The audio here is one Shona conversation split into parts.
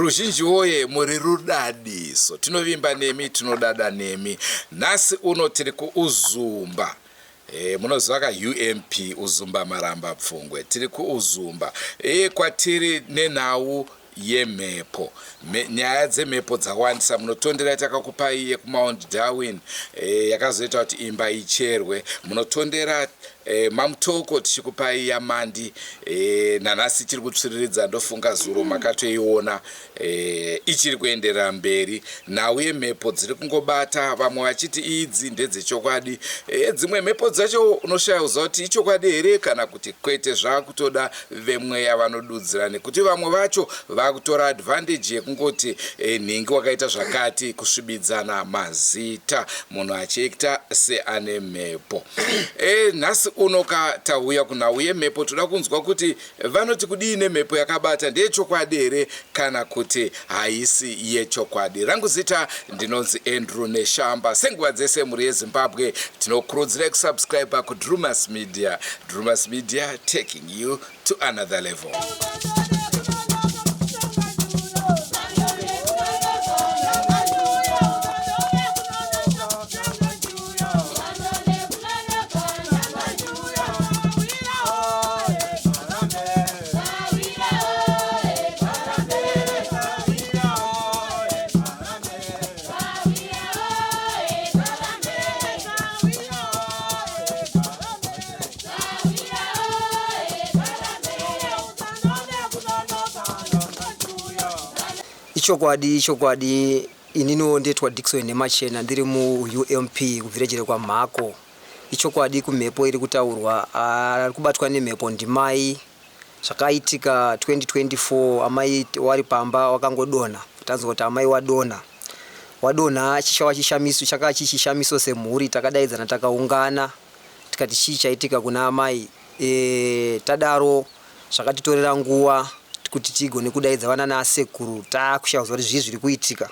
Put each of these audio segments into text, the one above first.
Ruzhinji woye, muri rudadiso. Tinovimba nemi, tinodada nemi. Nhasi uno tiri kuUzumba. E, munoziva ka UMP Uzumba Maramba Pfungwe. Tiri kuUzumba. E, kwatiri nenhau yemhepo. Nyaya dzemhepo dzawandisa. Munotondera takakupai yekuMount Darwin e, yakazoita kuti imba icherwe. Munotondera e, Mamutoko tichikupai yaMandi e, nanhasi ichiri kutsviriridza ndofunga zuro makatoiona e, ichiri kuenderera mberi. Nhau yemhepo dziri kungobata vamwe vachiti idzi ndedzechokwadi e, dzimwe mhepo dzacho unoshaya kuziva kuti ichokwadi here kana kuti kwete. Zvakutoda vemweya vanodudzira nekuti vamwe vacho vakutora advantage yekungoti e, nhingi wakaita zvakati, kusvibidzana mazita munhu achiekta seane mhepo. E, nhasi uno ka tauya kunhau yemhepo, toda kunzwa kuti vanoti kudii nemhepo yakabata, ndeyechokwadi here kana kuti haisi yechokwadi. Rangu zita ndinonzi Andrew Neshamba. Senguva dzese mhuri yeZimbabwe tinokurudzirai kusubscribe kuDrumas Media. Drumas Media, taking you to another level. Ichokwadi, ichokwadi. Ininiwo ndetwa Dickson Nemachena, ndiri muUMP kuvhireji rekwaMhako. Ichokwadi kumhepo iri kutaurwa, ari kubatwa nemhepo ndimai. Zvakaitika 2024, amai wari pamba wakangodonha, tanzwa kuti amai wadonha, wadonha chishawa chishamiso, chaka chichishamiso semhuri takadaidzana takaungana tikati chii chaitika kuna amai. E, tadaro zvakatitorera nguva kuti tigone kudaidza vana naasekuru takushaya kuziva kuti zvii zviri kuitika.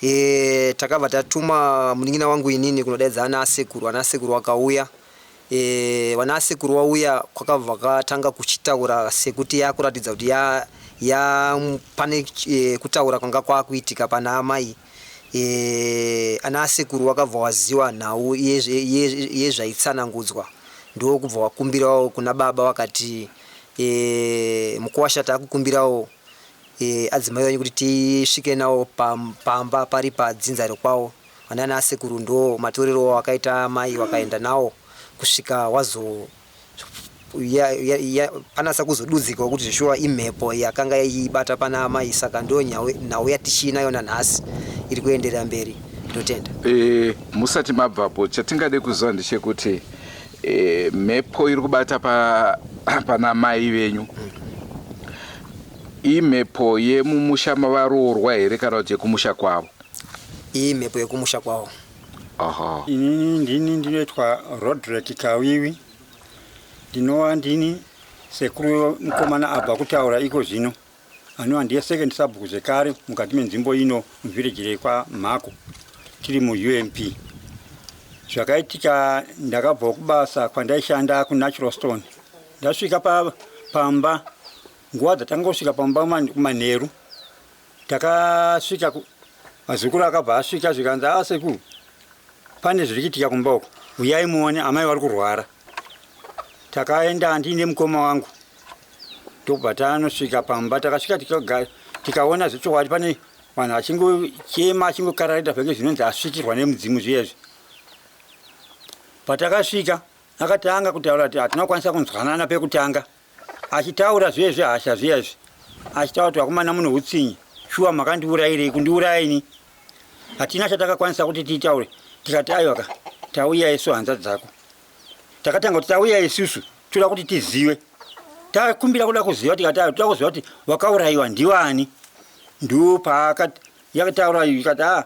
E, takabva tatuma munin'ina wangu inini kunodaidza ana asekuru. Ana asekuru wakauya. E, vana asekuru wauya kwakabva vakatanga kuchitaura sekuti yakuratidza kuti ya, ya pane e, kutaura kwanga kwakuitika pana amai. E, ana asekuru wakabva waziwa nhau yezvaitsanangudzwa ndokubva wakumbirawo kuna baba wakati e, mukuwasha takukumbirawo e, adzimai venyu kuti tisvike nawo pamba pari padzinza rekwawo. Vanana asekuru ndo matorero wakaita mai wakaenda nawo kusvika wazo ya, ya, ya, panasa kuzodudzikawo kuti zveshuwa imhepo yakanga yaibata pana amai. Saka ndo nhau yatichiinayo nanhasi iri kuenderera mberi. Ndotenda. E, musati mabvapo, chatingade kuziva ndechekuti e, mhepo iri kubata pa, pana mai venyu imhepo yemumusha mavaroorwa here kana kuti yekumusha kwavo? Iyi mhepo yekumusha kwavo. Aha. Inini ndini ndinoitwa Rodrick Kawiwi, ndinova ndini sekuru mukomana abva kutaura iko zvino, anova ndiye second sabhuku zvekare mukati menzvimbo ino muvhireji rekwaMhako, tiri muUMP. Zvakaitika, ndakabvawo kubasa kwandaishanda kuNatural Stone, ndasvika pa, pamba nguva dzatangosvika pamba kumanheru takasvika vazukuru akabva asvika zvikanzi a sekuru pane zviri kuitika kumba uko, uyai muone amai vari kurwara. Takaenda ndiine mukoma wangu ndobva tanosvika pamba. Takasvika tikaona zvechokwadi pane vanhu achingochema achingokararida zvenge zvinonzi asvikirwa nemudzimu zviyezvi. Patakasvika akatanga kutaura kuti hatina kukwanisa kunzwanana pekutanga, achitaura zviye zvehasha zviya izvi, achitaura kuti vakomana mune utsinye shuwa, makandiurayirei, kundiuraya ini. Hatina chatakakwanisa kuti titaure, tikati aiwaka, tauya isu hanzvadzi dzako. Takatanga kuti tauya isusu toda kuti tizive, takumbira kuda kuziva, tikati aiwa, toda kuziva kuti wakaurayiwa ndiwani. Ndo paakati yakataura ikati a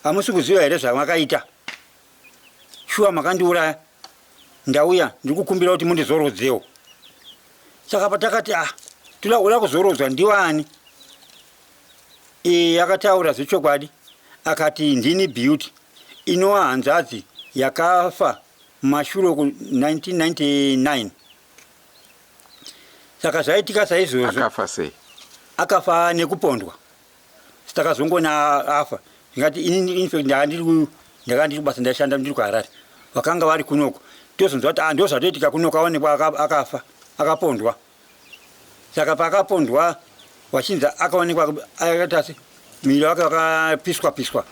hamusi kuziva here zvamakaita, shuwa makandiuraya, ndauya ndiri kukumbira kuti mundizorodzewo. Saka patakati ah, toda kuda kuzorodzwa ndiwani? Iye akataura zvechokwadi akati ndini Beauty inova hanzvadzi yakafa mumashure uku 1999. Saka zvaitika saizvozvo. Akafa sei? Akafa nekupondwa. Takazongoona afa. Ndingati ini, in fact, ndanga ndiri kubasa, ndaishanda ndiri kuHarare. Vakanga vari kunoko, tozonzwa kuti, ah, ndo zvatoitika kunoko, aonekwa akafa, akapondwa. Saka paakapondwa, wachinzi akaonekwa akaita se muviri wake wakapiswa piswa.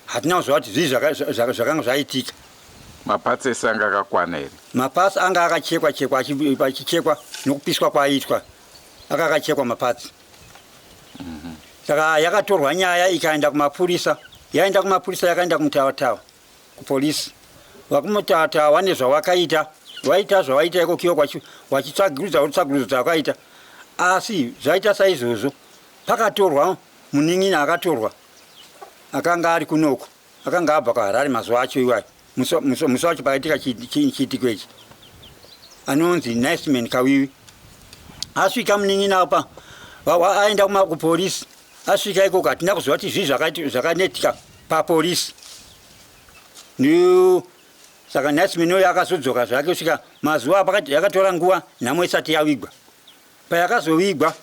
Hatina kuziva kuti zvii zvakanga zvaitika. Maparts ese anga akakwana here? Maparts anga akachekwa chekwa, achichekwa nokupiswa kwaiitwa, aka akachekwa maparts. Saka yakatorwa nyaya ikaenda kumapurisa. Yaenda kumapurisa, yakaenda kuMutawatawa, kupolisi. VakuMutawatawa vane zvawakaita, waita zvawaita ikokiyo, wachitsvagurudza, utsvagurudzo dzawakaita. Asi zvaita saizvozvo, pakatorwa munin'ina, akatorwa akanga ari kunoko, akanga abva kuHarare mazuva acho iwayo, musi wacho pakaitika chiitiko ichi, anonzi Niceman Kawiwi. Asvika munin'ina apa, aenda kupolisi, asvika ikoko, hatina kuziva kuti zvii zvakanetika papolisi. Saka Niceman uyo akazodzoka zvake kusvika mazuva pakati. Yakatora nguva nhamo isati yavigwa. Payakazovigwa,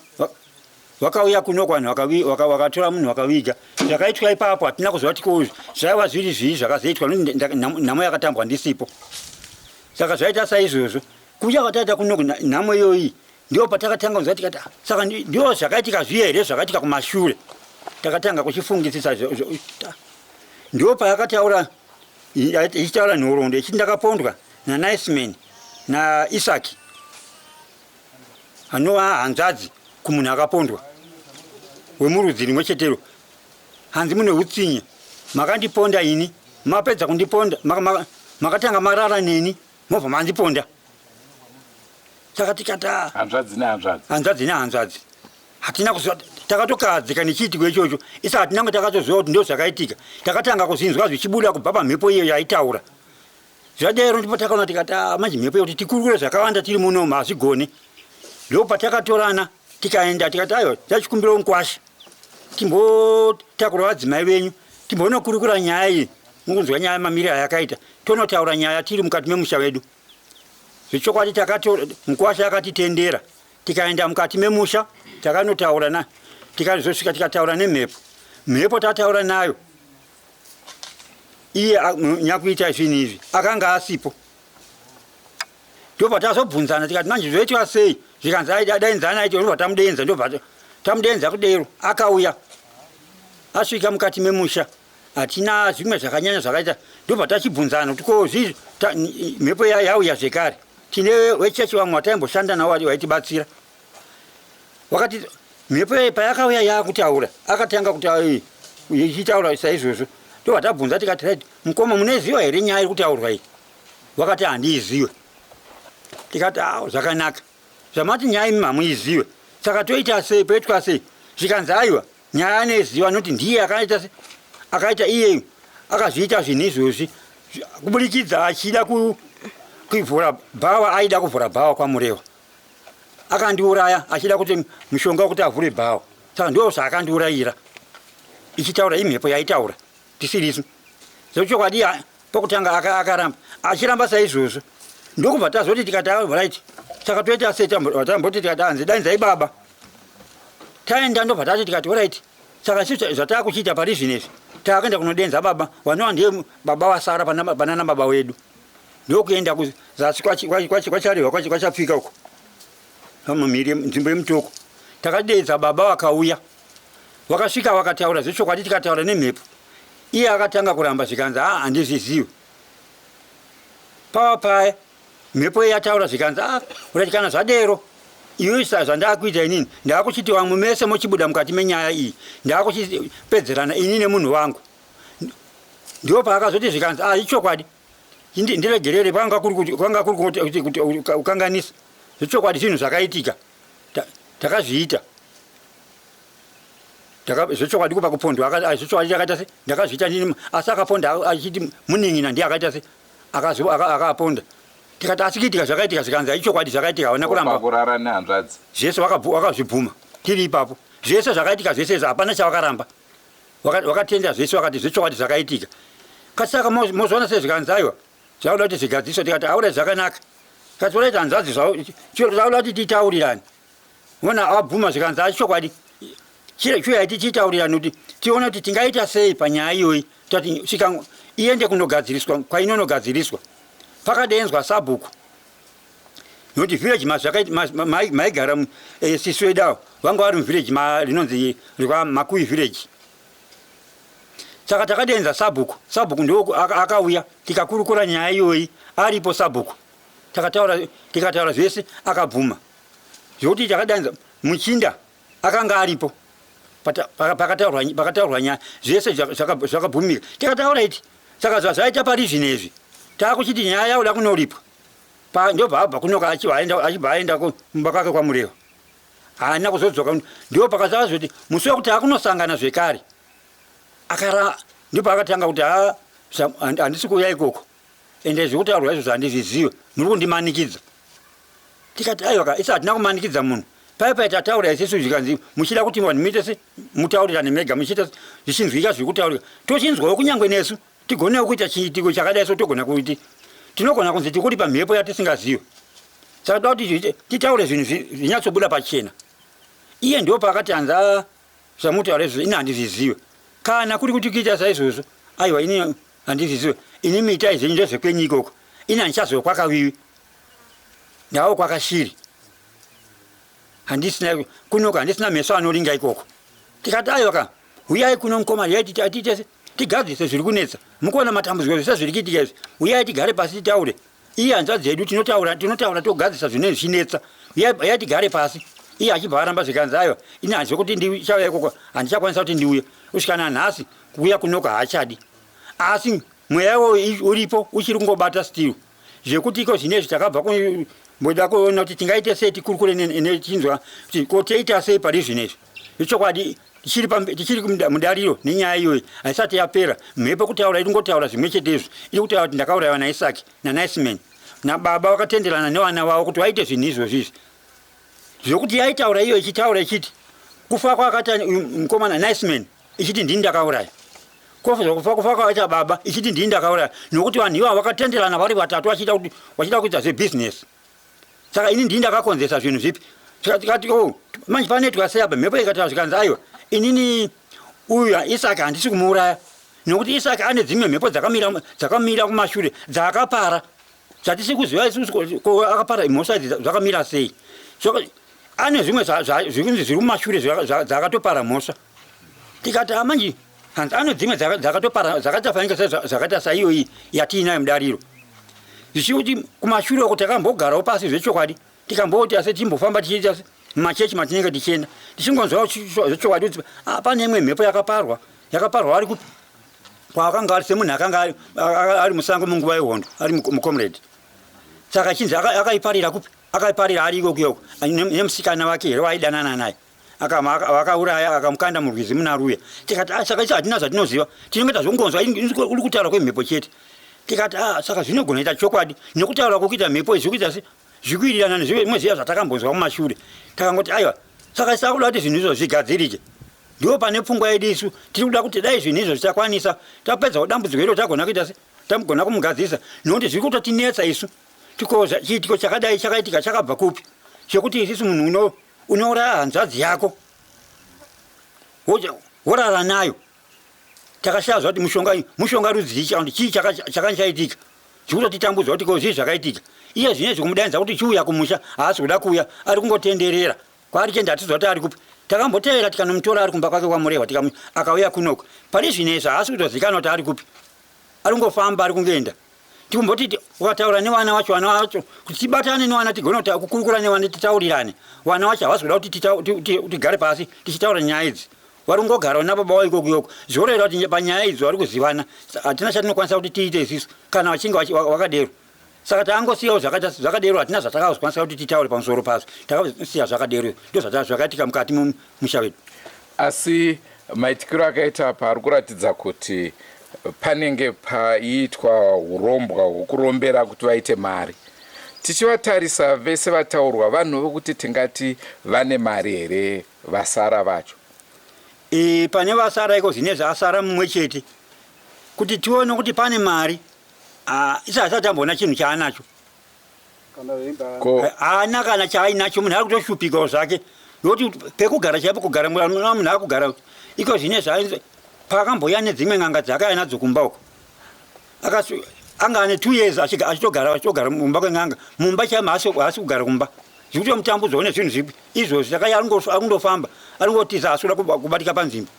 vakauya kunoko vanhu, vakatora munhu, vakaviga. Zvakaitwa ipapo hatina kuziva kuti ko zvaiva zviri zvii zvakazoitwa, nokuti nhamo yakatambwa ndisipo. Saka zvaita saizvozvo, kuuya kwataita kunoko nhamo iyoyi, ndo patakatanga kunzwa, tikati, "Ah, saka ndo zvakaitika zviye here zvakaitika kumashure?" Takatanga kuchifungisisa. Ndo payakataura, ichitaura nhoroondo ichiti, "Ndakapondwa naNiceman naIsaki," anova hanzvadzi kumunhu akapondwa, wemurudzi rimwe chetero. Hanzi, "Mune utsinye, makandiponda ini. Mapedza kundiponda, makatanga marara neni, mobva mandiponda." Saka tikati, "Ah, Hanzvadzi nehanzvadzi. Hanzvadzi nehanzvadzi. Hatina kuziva, takatokadzika nechiitiko ichocho. Isa hatina kunge takatoziva kuti ndo zvakaitika. Takatanga kuzinzwa zvichibuda kubva pamhepo iyo yaitaura. Zvadero ndipo takaona, tikati, "Ah, manje mhepo yekuti tikurukure zvakawanda tiri munomu hazvigoni." Ndo patakatorana tikaenda, tikati, "Aiwa, tachikumbira mukwasha, timbotakura vadzimai venyu, timbonokurukura nyaya iyi. Mukunzwa nyaya mamiriro ayakaita, tonotaura nyaya tiri mukati memusha wedu." Zvechokwadi takato mukwasha akatitendera, tikaenda mukati memusha, takanotaura na tikazosvika, tikataura nemhepo. Mhepo tataura nayo, iye nyakuita zvinhu izvi akanga asipo. Ndobva tazobvunzana, tikati, "Manje zvoitwa sei?" Zvikanzi, "Dainzana aiti." Ndobva tamudenza, ndobva tamudenza kudero, akauya. Asvika mukati memusha, hatina zvimwe zvakanyanya zvakaita. Ndobva tachibvunzana kuti ko zvi mhepo yauya zvekare. Tine vechechi vamwe vataimboshanda navo vaitibatsira. Wakati mhepo iyi payakauya yaakutaura, akatanga kutaura ichitaura saizvozvo. Ndobva tabvunza, tikati, "Right, mukoma, munoziva here nyaya iri kutaurwa iyi?" Wakati, "Handiiziwe." Tikati, "A, zvakanaka, zvamati nyaya imi hamuiziwe, saka toita sei? Poitwa sei?" Zvikanzi, "Aiwa, nyaya anoiziva, noti ndiye akaita se akaita iye akazviita zvinhu izvozvi kuburikidza achida kuvhura bhawa. Aida kuvhura bhawa kwaMurewa, akandiuraya achida kuti mushonga wekuti avhure bhawa, saka ndo zvaakandiurayira." Ichitaura imhepo yaitaura, tisirisu. Zvechokwadi pokutanga akaramba, achiramba saizvozvo. Ndokubva tazoti, tikati, "Ah, right, saka toita sei?" Tamboti tikati, "Anzi dainzai baba." Taenda, ndobva tati, tikati, "Alright, saka isu zvataakuchiita pari zvinezvi, taakuenda kunodenza baba vanova ndiye baba vasara panana baba wedu." Ndokuenda kuzasi kwaCharehwa, kwaChapfika uko, mumhiri nzvimbo yeMutoko. Takadedza baba, vakauya, vakasvika, vakataura zvechokwadi. Tikataura nemhepo, iye akatanga kuramba. Zvikanzi, "A, handizvizivi." Pava paya mhepo iyi yataura, zvikanzi, "A, urati kana zvadero iwe, zvandakuita inini, ndaakuchiti vamwe mese mochibuda mukati menyaya iyi, ndaakuchipedzerana ini nemunhu wangu." Ndipo paakazoti, zvikanzi, "A, ichokwadi, ndiregerere, kwanga kuri kuti ukanganisa. Zvechokwadi zvinhu zvakaitika, takazviita. Zvechokwadi kupa kupondwa, zvechokwadi takaita se ndakazviita ndini, asi akaponda achiti munin'ina ndiye akaita se akaponda." Tikati, "Asi kuitika zvakaitika?" Zvikanzi, "Ichokwadi zvakaitika." Havana kuramba. Pakurara nehanzvadzi. Zvese wakazvibvuma tiri ipapo, zvese zvakaitika zvese izvo, hapana chavakaramba. Wakatenda zvese, wakati zvechokwadi zvakaitika. Kati, "Saka mozoona sei?" Zvikanzi, "Aiwa, zvakuda kuti zvigadziswe." Tikati, "Aura, zvakanaka." Kati, "Uraita hanzvadzi zvavo, zvakuda kuti titaurirane." Ona abvuma, zvikanzi, "Achokwadi." Chiuyai tichitaurirana kuti tione kuti tingaita sei panyaya iyoyi. Tati svika iende kunogadziriswa kwainonogadziriswa. Pakadeenzwa sabhuku nokuti village maigara sisi wedu avo vanga vari muvillage rinonzi rekwaMakuyi village. Saka takadenza sabhuku, sabhuku ndo akauya tikakurukura nyaya iyoyi aripo sabhuku. Takataura tikataura zvese akabvuma. Zvokuti takadanza muchinda akanga aripo pakataurwa nyaya zvese zvakabvumika. Tikataura iti saka zvazvaita pari zvino izvi taakuchiti nyaya yakuda kunoripwa. Ndobva abva kunoka achibva aenda kumba kwake kwaMurewa. Haana kuzodzoka ndipo pakazoti musi wekuti akunosangana zvekare akara ndipo akatanga kuti ha handisi kuuya ikoko ende zvekutaurwa izvozvo handizvizive muri kundimanikidza. Tikati aiwa ka isu hatina kumanikidza munhu pai pai tataura isisu zvikanzi muchida kuti vanhu muite se mutaurirane mega muchiita zvichinzwika zviri kutaurika tochinzwawo kunyange nesu tigonewo kuita chiitiko chakadai so togona kuti tinogona kunzi tikuri pamhepo yatisingazive saka toda kuti titaure zvinhu zvinyatsobuda pachena. Iye ndipo paakati hanzi ah, zvamutaura izvozvo ini handizvizive kana kuri kuti kuita saizvozvo aiwa ini handizvizive ini miitai zvenyu ndezvekwenyu ikoko ini handichaziva kwakavivi ndavo kwakashiri handisina kunoko handisina meso anoringa ikoko. Tikati aiwa ka huyai kuno mukoma huyai tiite tigadzirise zviri kunetsa mukuona matambudziko zvese zviri kuitika izvi huyai tigare pasi titaure iye hanzvadzi yedu tinotaura tinotaura togadzirisa zvinenge zvichinetsa uyai tigare pasi iye achibva aramba zvikanzi aiwa ini handizive kuti ndichauya ikoko handichakwanisa kuti ndiuye kusvika nanhasi kuuya kunoko haachadi asi mweya iwoyo uripo uchiri kungobata still zvekuti iko zvinezvi takabva kumboda kuona kuti tingaite sei tikurukure nechinzwa kuti ko toita sei pari zvinezvi ichokwadi tichiri mudariro nenyaya iyoyi haisati yapera mhepo kutaura iri kungotaura zvimwe chete izvo iri kutaura kuti ndakaurayiwa naIsaki naNiceman nababa vakatenderana nevana vavo kuti vaite zvinhu izvozvi izvi zvekuti yaitaura iyo ichitaura ichiti kufa kwakaita mukomana Niceman ichiti ndini ndakauraya kufa kufa kwakaita baba ichiti ndini ndakauraya nokuti vanhu ivavo vakatenderana vari vatatu vachida kuita zvebhizinesi saka ini ndini ndakakonzesa zvinhu zvipi tikati oh manje panoitwa sei apa mhepo ikataura zvikanzi aiwa inini uyu Isaka handisi kumuuraya nokuti Isaka ane dzimwe mhepo dzakamira dzakamira kumashure dzaakapara dzatisi kuziva isusu ko akapara mhosva idzi dzakamira sei ane zvimwe zvikunzi zviri kumashure dzaakatopara mhosva tikati amanji hanzi ane dzimwe dzakatopara dzakaita fanika zvakaita saiyoyi yatiinayo mudariro zvichikuti kumashure uko takambogarawo pasi zvechokwadi tikamboti asi timbofamba tichiita mumachechi matinenge tichienda tichingonzwa zvechokwadi kuti ah, pane imwe mhepo yakaparwa yakaparwa ari kupi kwaakanga ari semunhu akanga ari musango munguva yehondo ari mucomrade saka chinzi akaiparira kupi akaiparira ari iko kuyoko nemusikana wake here waaidanana naye Vakauraya akamukanda murwizi muna Ruya. Tikati ah, saka isu hatina zvatinoziva, tinenge tazongonzwa uri kutaura kwemhepo chete. Tikati ah, saka zvinogona kuita chokwadi nekutaura kwokuita mhepo izvi kuita se zvikuirirana nezvimwe zviya zvatakambonzwa kumashure. Takangoti aiwa, saka isu takuda kuti zvinhu izvo zvigadzirike. Ndipo pane pfungwa yedu isu, tiri kuda kuti dai zvinhu izvo zvichakwanisa, tapedza dambudziko iro tagona kuita se tagona kumugadzirisa nekuti zviri kutotinetsa isu. Tikoza chiitiko chakadai chakaitika chakabva kupi chekuti isisu munhu uno Unouraya hanzvadzi yako worara nayo. Takashaya zva kuti mushonga mushonga rudzii chaundi chii chakanga chaitika chikutotitambudza kuti ko zvii zvakaitika. Iye zvinezvi kumudaidza kuti chiuya kumusha haasi kuda kuuya ari kungotenderera kwaari chende hatiziva kuti ari kupi. Takambotevera tikanomutora ari kumba kwake kwaMurehwa tikamu akauya kunoko. Pari zvinezvi haasi kutozikanwa kuti ari kupi. Ari kungofamba ari kungoenda. Tikumboti ukataura nevana vacho vana vacho kuti tibatane nevana tigone kukurukura nevana titaurirane. Vana vacho havasi kuda kuti tigare pasi tichitaura nyaya idzi. Vari kungogara nababa vavo ikoko ikoko. Zvoreva kuti panyaya idzi vari kuzivana. Hatina chatinokwanisa kuti tiite isisu kana vachinge vakadero. Saka tangosiyawo zvakadero hatina zvatakazokwanisa kuti titaure pamusoro pazvo. Takasiya zvakadero. Ndozvakaitika mukati memusha wedu. Asi maitikiro akaita apa ari kuratidza kuti panenge paiitwa hurombwa hwekurombera kuti vaite mari. Tichivatarisa vese vataurwa vanhu vekuti tingati vane mari here vasara vacho? E, pane vasara iko zvine zvasara mumwe chete kuti tione kuti pane mari isi asati amboona chinhu chaanacho haana kana chaainacho munhu ari kutoshupikawo zvake. Nokuti pekugara chaipo kugara munhu akugara iko zvine zvainzi paakambouya nedzimwe n'anga dzaakauya nadzo kumba uko. Akasi anga ane 2 years achitogara achitogara mumba kwen'anga. Mumba chaimo haasi haasi kugara kumba. Zviri kutomutambudzwa nezvinhu zvipi izvozvi saka iye arikundofamba arikutiza haasi kuda kubatika panzvimbo.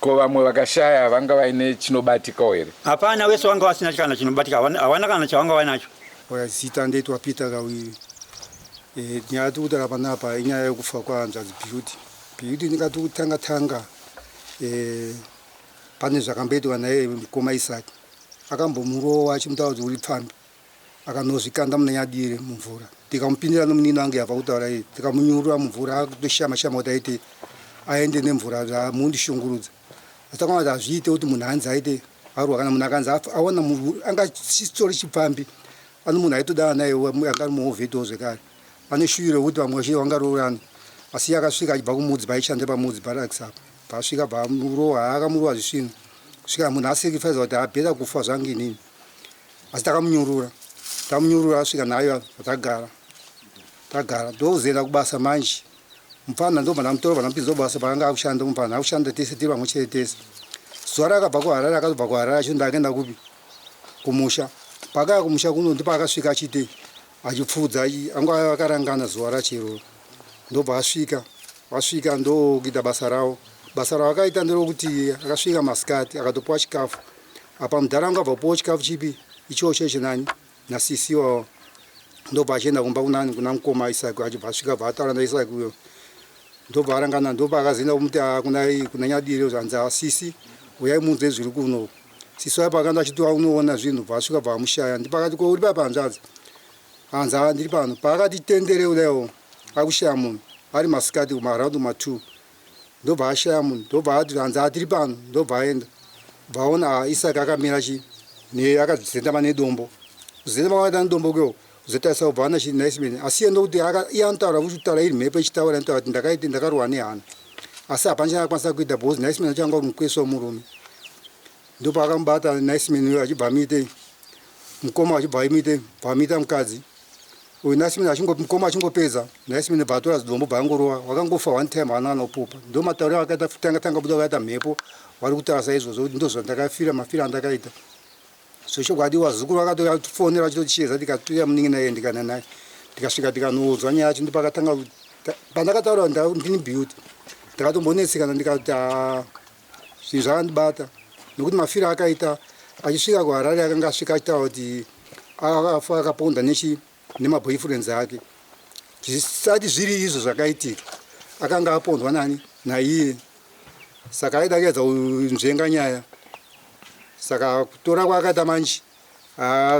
Ko vamwe vakashaya vanga vaine chinobatikawo here? Hapana, wese wanga vasina kana chinobatika, hawana kana chavanga vainacho. Oya zita ndoitwa Peter Kawiri. E, nyaya yatiri kutaura panapa inyaya yekufa kwahanzvadzi Beauty. Beauty ndingati kutanga tanga e, pane zvakamboitwa naye mukoma Isaac. Akambomurova achimutaura kuti uri pfambi. Akanozvikanda muna Nyadire mumvura. Tikamupindira nomunini wangu yabva kutaura iyi. Tikamunyurura mumvura akutoshama shama kuti aite aende nemvura zvamundishungurudza. Asi takaona kuti hazviite kuti munhu anzi aite arwa kana munhu akanzi awana anga chitori chipfambi ano munhu aitodana naye anga ari muhovhetiwo zvekare ane shuwiro yekuti vamwe vachii vangaroorana asi iye akasvika achibva kumudzi paishanda pamudzi barracks apa paasvika bva amurowa akamurowa zvisvinu kusvika munhu asacrifice kuti abheta kufa zvangu inini asi takamunyurura tamunyurura asvika nayo tagara tagara ndokuzoenda kubasa manje mupfanha ndobva ndamutora bva ndamupinza kubasa paanga akushanda mupfanha akushanda tese tiri pamwe chete tese zuva raakabva kuharare akatobva kuharare achiti ndakaenda kupi kumusha paakaya kumusha kuno ndipo akasvika achiti achipfuudza anga akarangana zuva racho iroro ndobva asvika vasvika ndokuita basa ravo basa ravo akaita nderokuti akasvika masikati akatopiwa chikafu apa mudhara anga abva kupiwa chikafu chipi ichocho chinani nasisi wavo ndobva achienda kumba kunani kuna mukoma Isaki achibva asvika bva ataura naIsaki uyo ndobva arangana ndobva akazoenda kumuti kuna, kuna Nyadire zvanzi asisi uyai munzwe zviri kuno sisi wayo paakaenda achiti unoona zvinhu bva asvika bva amushaya ndipo akati ko uri papa hanzvadzi hanzi haa ndiri pano paakati tendere kudaiwo akushaya munhu ari masikati kumaaround ma2 ndobva ashaya munhu ndobva ati hanzi atiri pano ndobva aenda bva aona Isaki akamira chi akazendama nedombo kuzendama kwakaita nedombo kwewo kuzotarisa kubva ana chi Niceman asi iye ndokuti iye anotaura kutaura iri mhepo ichitaura inotaura kuti ndakaite ndakarohwa nehana asi hapana chaakakwanisa kuita because Niceman acho anga uri mukweso wemurume ndopaakamubata Niceman uyo achibva amuite mukoma achibva amuite bva amuita mukadzi uyu Niceman achingo mukoma achingopedza Niceman bva atora zidombo bva angorowa wakangofa one time haana kana kupupa ndo matauriro akaita tanga tanga buda vakaita mhepo vari kutaura saizvozvo kuti ndo zvandakafira mafiro andakaita so chokwadi wazukuru vakatofonera vachitoticheza tikatuya munin'ina iye ndikana naye tikasvika tikanoudzwa nyaya yacho ndopakatanga pandakataura ndini Beauty ndakatombonetsekana ndikati zvinhu zvakandibata nokuti mafiro akaita achisvika kuHarare akanga asvika achitaura kuti akafa akaponda nechi nemaboyfriends ake zvisati zviri izvo zvakaitika akanga apondwa nani naiye saka aida kuedza kunzvenga nyaya saka kutora kwaakaita manje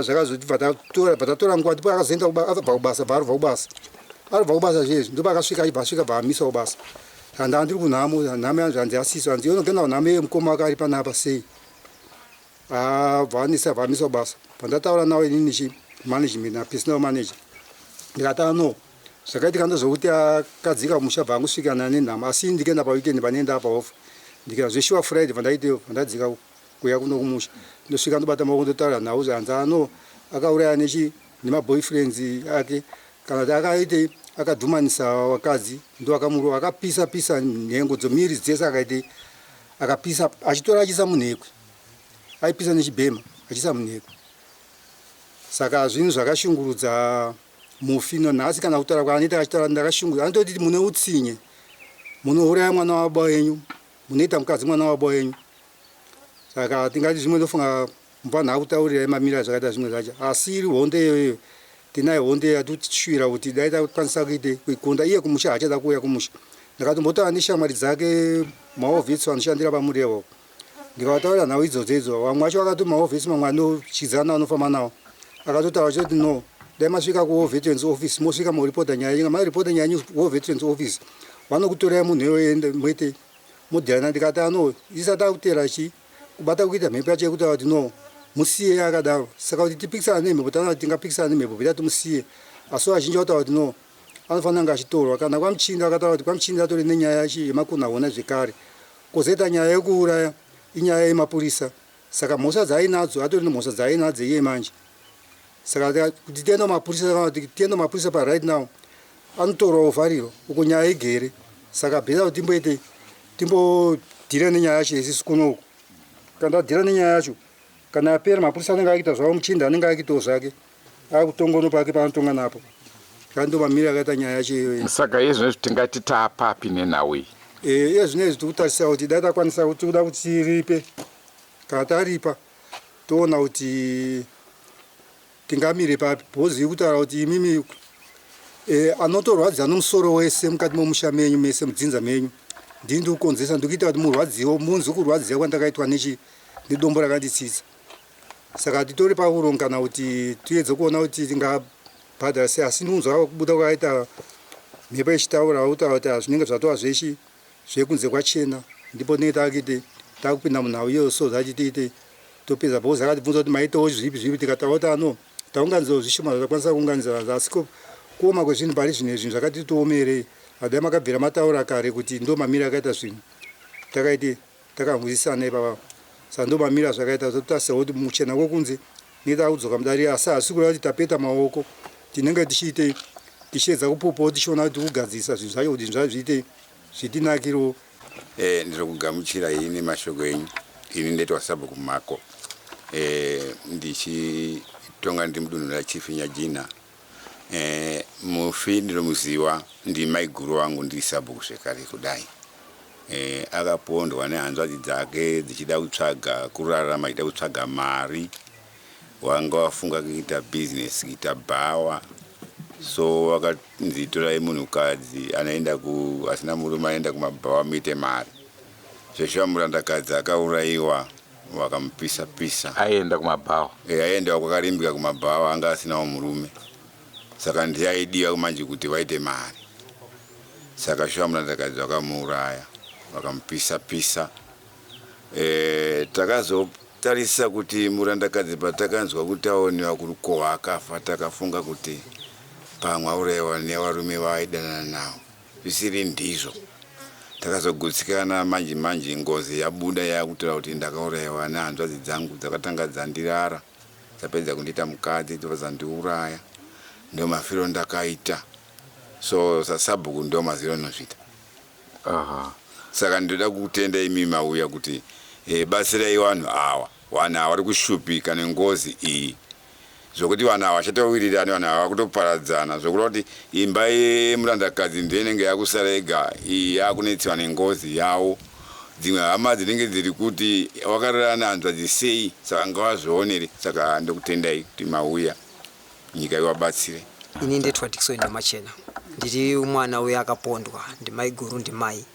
zvakazoti bva tatora nguva ndipo akazoenda abva kubasa bva arubva kubasa arubva kubasa zvezvi ndipo akasvika achibva asvika bva amisa kubasa saka ndaa ndiri kunhamo nhamo yanzi hanzi asiso hanzi unogenda kunhamo yemukoma wake ari panapa sei bva anisa bva amisa kubasa pandataura nawo inini chi management napersonal manager ndikati ano zvakaitika ndezvokuti akadzika musha bva angosvikana nenhamo asi ndikaenda paweekend panenda paoff ndikaenda zveshuwa Friday pandaite pandadzika kuya kuno kumusha ndosvika ndobata maoko ndotaura nhau zvanzi ano akauraya nechi nemaboyfriends ake kana kuti akaite akadhumanisa vakadzi ndo akamurova akapisa pisa nhengo dzomiri dzese akaite akapisa achitora achiisa munhekwe aipisa nechibhema achiisa munhekwe saka zvinhu zvakashungurudza mufi nonhasi kana kutaura kwaanoita achitaura ndakashungurudza anototi mune utsinye munouraya mwana wababa wenyu munoita mukadzi mwana wababa wenyu saka tingati zvimwe ndofunga mufanhu akutaurirai mamiriro azvakaita zvimwe zvacho asi iri hondo iyoyo tinayo hondo yatishuvira kuti dai takwanisa kuite kuikunda iye kumusha haachada kuuya kumusha ndakatombotaura neshamwari dzake maovhesi vanoshandira pamurevo ndikavataurira nhau idzodzo idzo vamwe vacho vakati maovhesi mamwe anotyidzana anofamba nawo akatotaura achitoti no dai masvika kuwar veterans office mosvika moripota nyaya yenyu maripota nyaya yenyu kuwar veterans office vanokutorai munhu iyoyo moite modhirana ndikati ano isati akutera chi kubata kuita mhepo yacho yekutaura kuti no musiye akadaro saka kuti tipikisana nemhepo taona kuti tingapikisana nemhepo beta timusiye asi vazhinji vataura kuti no anofanira kunge achitorwa kana kwamuchinda akataura kuti kwamuchinda atori nenyaya yemakunahuna zvekare kwozoita nyaya yekuuraya inyaya yemapurisa saka mhosva dzaainadzo atori nemhosva dzaainadzo iye manje saka kuti tiende kumapurisa kana kuti tiende kumapurisa paright now anotorwa ovharirwa uko nyaya igere. Saka bheta kuti timboite timbodhira nenyaya yacho isisu kunoku. Kana tadhira nenyaya yacho, kana yapera mapurisa anenge akuita zvavo, muchinda anenge akuitawo zvake, akutongono pake paanotonga napo. Saka ndo mamiriro akaita nyaya yacho iyoyo. Saka iye zvinezvi tingati taapapi nenhau iyi? Eh, iye zvinezvi tiri kutarisa kuti dai takwanisa kuti kuda kuti tiripe. Kana taripa toona kuti tingamire papi because iri kutaura kuti imimi eh, anotorwadza nomusoro wese mukati momusha menyu mese mudzinza menyu ndini ndiri kukonzeresa ndiri kuita kuti murwadziwe munzwe kurwadziwa kwandakaitwa nechi nedombo rakanditsitsa. Saka titori pakurongana kuti tiedze kuona kuti tingabhadhara sei asi ndinzwa kubuda kwakaita mhepo ichitaura kutaura kuti zvinenge zvatova zvechi zvekunze kwachena ndipo tinenge takuite takupinda munhau iyoyo so that tiite topedza because akatibvunza kuti maitawo zvipi zvipi tikataura kuti ano taunganidzawo zvishoma zvatakwanisa kuunganidza asi kuoma kwezvinhu pari zvino zvinhu zvakati tiomerei adai makabvira mataura kare kuti ndo mamiro akaita zvinhu takaite takanzwisisana ipapa. Saka ndomamiro azvakaita totarisa kuti muchena kwekunze tinenge takudzoka mudare asi hazvisi kureva kuti tapeta maoko tinenge tichiitei tichiedza kupopawo tichiona kuti kugadzirisa zvinhu zvacho kuti zvinhu zvacho zviite zvitinakirewo. Eh, ndiri kugamuchira ini mashoko enyu. Ini ndaitwa sabhuku Mako. Eh, ndichitonga ndiri mudunhu raChief Nyajina. Eh, mufi ndinomuziva ndimaiguru wangu ndiri sabhuku zvekare kudai. Eh, akapondwa nehanzvadzi dzake dzichida kutsvaga kurarama achida kutsvaga mari. Wanga wafunga kuita business kuita bhawa so wakanzi torai munhukadzi anoenda ku asina murume anoenda kumabhawa muite mari. Zveshuwa murandakadzi akaurayiwa vakamupisa pisa. Aienda kumabhawa? E, aienda kwakarimbika kumabhawa, anga asinawo murume saka ndiye aidiwa manje kuti vaite mari. Saka shuwa murandakadzi vakamuuraya vakamupisa pisa. E, takazotarisa kuti murandakadzi patakanzwa kuti aonewa kurukohwa akafa, takafunga kuti pamwe aurayiwa nevarume vaaidanana navo, zvisiri ndizvo. Takazogutsikana manje manje ngozi yabuda yakutaura kuti ndakaurayiwa nehanzvadzi dzangu dzakatanga dzandirara dzapedza kundiita mukadzi dzobva dzandiuraya. Ndo mafiro ndakaita so sasabhuku ndo maziro anozviita. Aha. Saka ndinoda kutenda imi mauya kuti e, batsirai vanhu ava. Vanhu ava vari kushupika nengozi iyi zvokuti vanhu ava vachatowirirani, vanhu ava vakutoparadzana zvokureva kuti imba yemurandakadzi ndiyo inenge yakusara yega iyi yakunetsiwa nengozi yavo. Dzimwe hama dzinenge dziri kuti wakarara nehanzvadzi sei, saka ngavazvionere. Saka ndokutendai kuti mauya, nyika iwabatsire. Ini ndetwa Dickson Nyamachena, ndiri mwana uya akapondwa ndimaiguru ndimai.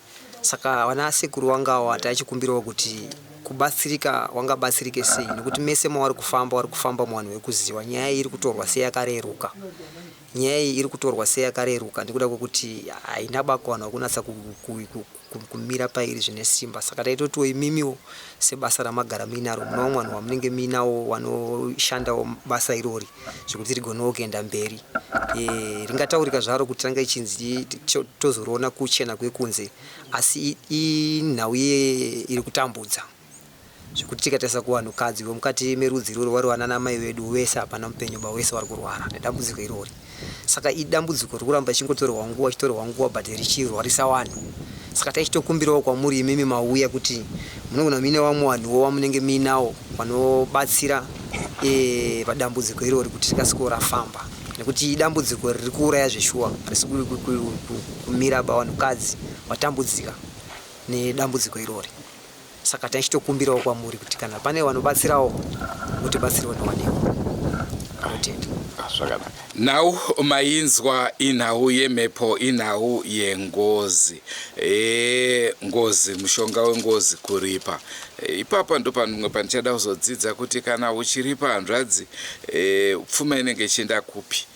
Saka vana sekuru wangawa taichikumbirawo kuti kubatsirika wangabatsirike sei nekuti mese mawari kufamba wari kufamba muvanhu vekuziva nyaya iyi iri kutorwa seyakareruka. Nyaya iyi iri kutorwa seyakareruka nekuda kwekuti haina bako vanhu vakunatsa kumira pairi zvine simba. Saka taitotiwo imimiwo sebasa ramagara muinaro mune vamwe vanhu vamunenge muinawo vanoshandawo basa irori zvekuti rigonewo kuenda mberi. E, ringataurika zvaro kuti ranga ichinzi tozoriona kuchena kwekunze asi inhau iye iri kutambudza zvekuti tikatarisa kuvanhukadzi vemukati merudzi iroro vari vanana mai vedu vese hapana mupenyu ba vese vari kurwara nedambudziko irori. Saka idambudziko riri kuramba richingotorerwa nguva chitorerwa nguva but richirwarisa vanhu. Saka taichitokumbirawo kwamuri imimi mauya kuti munogona muine vamwe vanhuwo vamunenge muinawo vanobatsira e, padambudziko irori kuti rikasikewo rafamba nekuti idambudziko riri kuuraya zveshuwa harisi kumira ba vanhukadzi vatambudzika nedambudziko irori. Saka taichitokumbirawo kwamuri kuti kana pane vanobatsirawo mutibatsirewo newanewo. Tinotenda. Zvakanaka. Nhau mainzwa inhau yemhepo inhau yengozi. E, ngozi mushonga wengozi kuripa. E, ipapa ndopamwe pandichada kuzodzidza kuti kana uchiripa hanzvadzi e, pfuma inenge ichienda kupi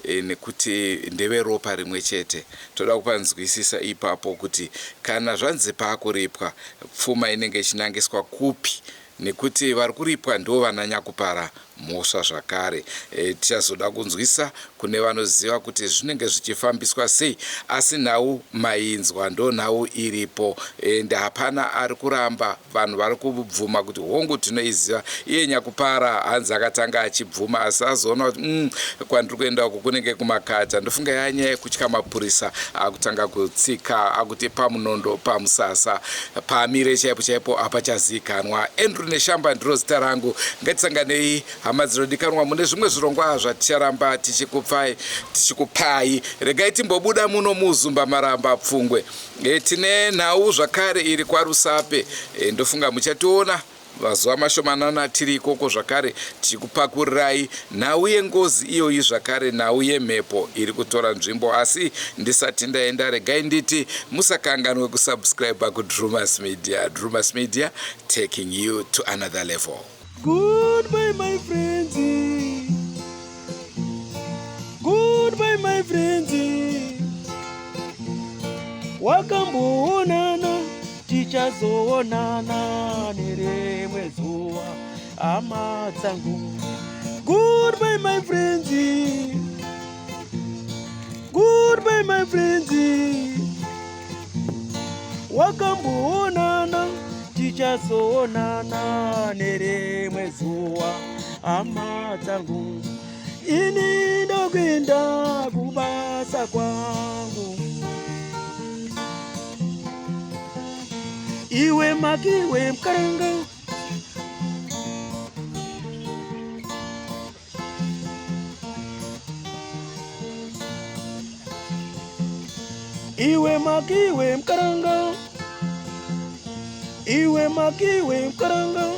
e, nekuti ndeveropa rimwe chete. Toda kupanzwisisa ipapo kuti kana zvanzi paakuripwa pfuma inenge ichinangiswa kupi nekuti vari kuripwa ndivo vana nyakupara mhosva zvakare. E, tichazoda kunzwisa kune vanoziva kuti zvinenge zvichifambiswa sei, asi nhau mainzwa ndo nhau iripo ende hapana ari kuramba. Vanhu vari kubvuma kuti hongu tinoiziva. Iye nyakupara hanzi akatanga achibvuma asi azoona kuti kwandiri kuenda uku kunenge kumakata. Ndofunga yanyaya yekutya mapurisa akutanga kutsika akuti pamunondo pamusasa pamire chaipo chaipo hapachazikanwa. Andrew Neshamba ndiro zita rangu. Ngatisanganei hama dzinodikanwa mune zvimwe zvirongwa zvaticharamba tichikupai tichikupai. Regai timbobuda muno muZumba Maramba Pfungwe. Tine nhau zvakare iri kwaRusape. Ndofunga muchationa mazuva mashomanana tiri ikoko zvakare tichikupakurirai nhau yengozi iyoyi zvakare nhau yemhepo iri kutora nzvimbo. Asi ndisati ndaenda regai nditi musakanganwe kusubscribe kuDrumas Media. Drumas Media, taking you to another level. Goodbye, my friends. Goodbye, my friends. Wakamboonana, tichazoonana nerimwe zuva, hama dzangu. Goodbye, my friends. Goodbye, my friends. Wakamboonana, tichazoonana nerimwe zuva, hama dzangu. Ini ndokuenda kubasa kwangu. Iwe makiwe mukaranga. Iwe makiwe mukaranga. Iwe makiwe mukaranga.